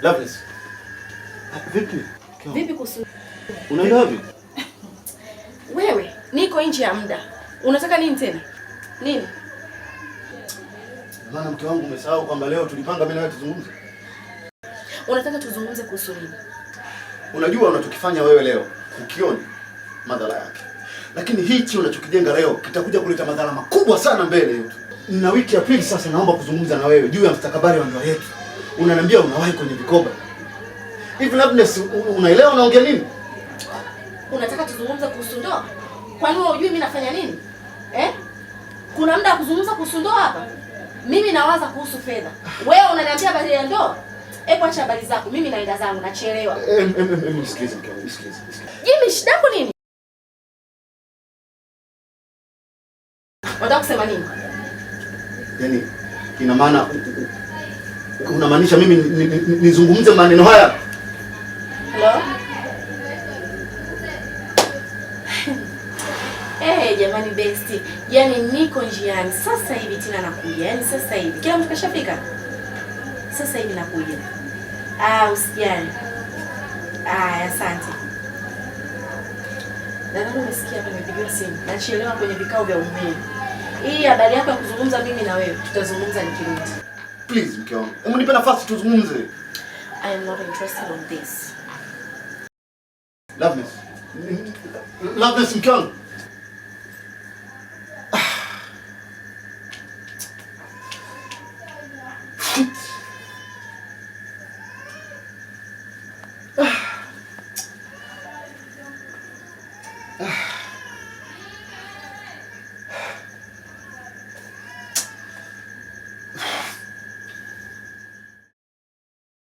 Loveness. Vipi? Vipi kuhusu Unaenda wapi? Wewe, niko nje ya muda. Unataka nini tena? Nini? Maana mke wangu, umesahau kwamba leo tulipanga mimi na wewe tuzungumze. Unataka tuzungumze kuhusu nini? Unajua unachokifanya wewe leo ukioni madhara yake, lakini hichi unachokijenga leo kitakuja kuleta madhara makubwa sana mbele yetu. Na wiki ya pili sasa, naomba kuzungumza na wewe juu ya mustakabali wa ndoa yetu. Unaniambia unawahi kwenye vikoba hivi? Loveness, unaelewa unaongea nini? Unataka tuzungumze kuhusu ndoa? Kwani wewe hujui mimi nafanya nini? Eh? Kuna muda wa kuzungumza kuhusu ndoa hapa? Mimi nawaza kuhusu fedha. Wewe unaniambia habari ya ndoa? Hebu acha habari zako. Mimi naenda zangu, nachelewa. Em, nisikilize mke wangu, nisikilize, nisikilize. Jimmy, shida yako nini? Unataka kusema nini? Yaani ina maana unamaanisha mimi nizungumze maneno haya? Hello? Eh, jamani bestie. Yaani niko njiani sasa hivi tena nakuja. Yaani sasa hivi. Kila mtu kashafika? Sasa hivi nakuja. Ah, usijali. Ah, asante. Nadhani umesikia hapa nimepigiwa simu. Nachelewa kwenye vikao vya umuhimu. Hii habari yako ya kuzungumza mimi na wewe, tutazungumza nikirudi. Please mke wangu, hebu nipe nafasi tuzungumze. I am not interested on this. Loveness. Loveness, mke wangu.